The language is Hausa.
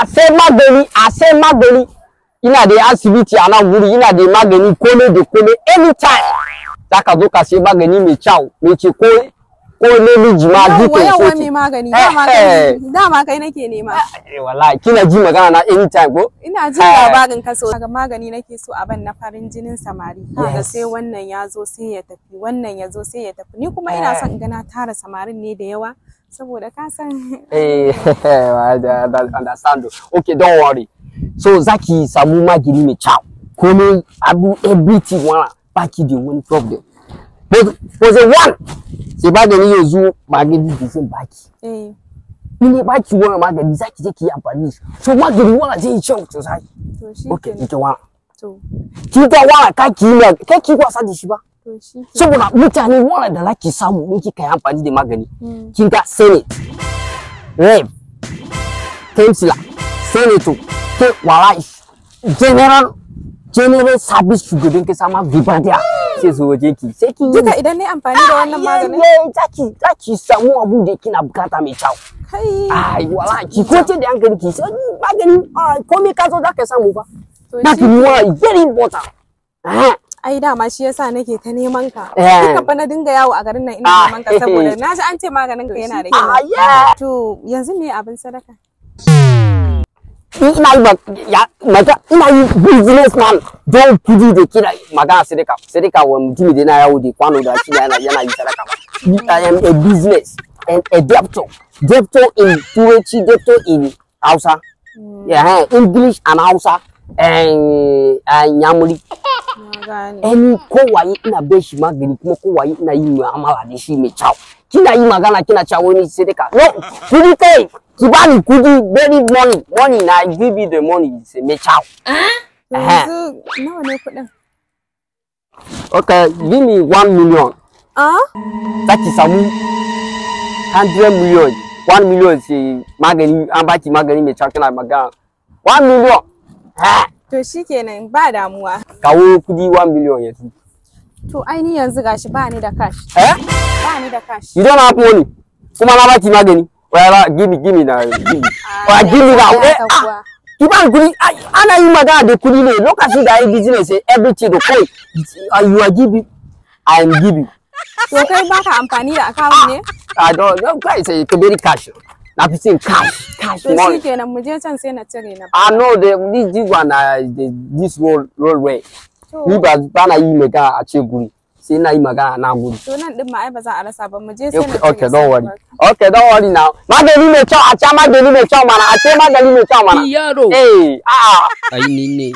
A sai magani, a sai magani. Ina da asibiti a nan guri, ina da magani kome da kome anytime. Za ka zo ka sai magani mai kyau, mai ce ko namiji ma Yawwa duka yawwa so mai magani, dama kai dama kai nake nema. Eh, wallahi kina ji magana na anytime ko? Ina jin labarin ka so. Kaga magani nake so a ban na farin jinin samari. Kaga Yes. sai wannan ya zo sai ya tafi, wannan ya zo sai ya tafi. Ni kuma ina son in ga na tara samarin ne da yawa saboda ka san. Eh, I understand. Okay, don't worry. So zaki samu magani mai kyau. Komai abu everything wana baki da wani problem. But for the one, sai magani yanzu magani da zan baki. In dai baki wani magani zaki je ki yi amfani da shi. So magani wana zai yi kyau sosai. To shi Okay, kenan. kike wana. To Kika wana ka ki yi ka ki wasa da shi ba. To shi kenan. Saboda mutane wana da zaki samu in kika yi amfani da magani. Kin ga senate, rep, councillor, senator, ke wallahi general service shugaban kasa ma gaba daya sai zo waje ki sai ki yi. Duka idan nayi amfani da wannan maganin? Eh, zaki samu abu da kina bukata mai kyau. Kai. Ai wallahi ki kwance da hankali ki sai magani komai ka zo zaka samu ba. To shi Magani wa very important. Eh. Ai dama shi yasa nake ta neman ka. Eh. Duka fa na dinga yawo a garin nan ina neman ka saboda na ji an ce maganin ka yana da kyau. Ah, yeah. To yanzu me abin sadaka? Ni ina yi ya maga ina yi business man don kudi da kira magana sadaka sadaka wa mutumi da yana yawo da kwano da shi yana yi sadaka ba. Ni I am a business and a debtor. Debtor in Turanci, debtor in Hausa. Yeah, English and Hausa and Yamuri. Na gane. Any kowaye ina bai shi magani kuma kowaye ina yi mu'amala da shi mai kyau. Kina yi magana kina cewa wani sadaka. No, kudi kai ki bani kudi very money money na I give you the money sai mai kyau. To yanzu nawa ne kuɗin? Okay, give me 1 million. Ah? Zaki samu 100 million. 1 million sai magani an baki magani mai kyau kina magana. 1 million. Eh, To shikenan ba damuwa. kawo kudi 1 million yanzu. To ai ni yanzu gashi ba ni da cash. Eh? Ba ni da cash. You don't have money. Kuma na baki magani. Well, give me now, give me. Well, give me now. Eh, ah, ki ba ni kudi, ai, ana yi magana da kudi ne. Lokacin da ai business eh, everything da kai you are giving, I am giving. To kai baka amfani da account ne? I don't, no, guys, say to very cash. Na fi saying cash, cash To money. shikenan mu je can sai na cire na. I know the this one this roll way. To Ni ba na yi magana a ce guri. Sai na yi magana na guri. To nan din ma ai ba za a rasa ba mu je sai na Okay, cire okay, sai don't na worry. baka. Okay, don't worry now. Magani mai kyau, a ca magani mai kyau mana, a ce magani mai kyau mana. Yaro. Eh, a'a. Ai ni ne.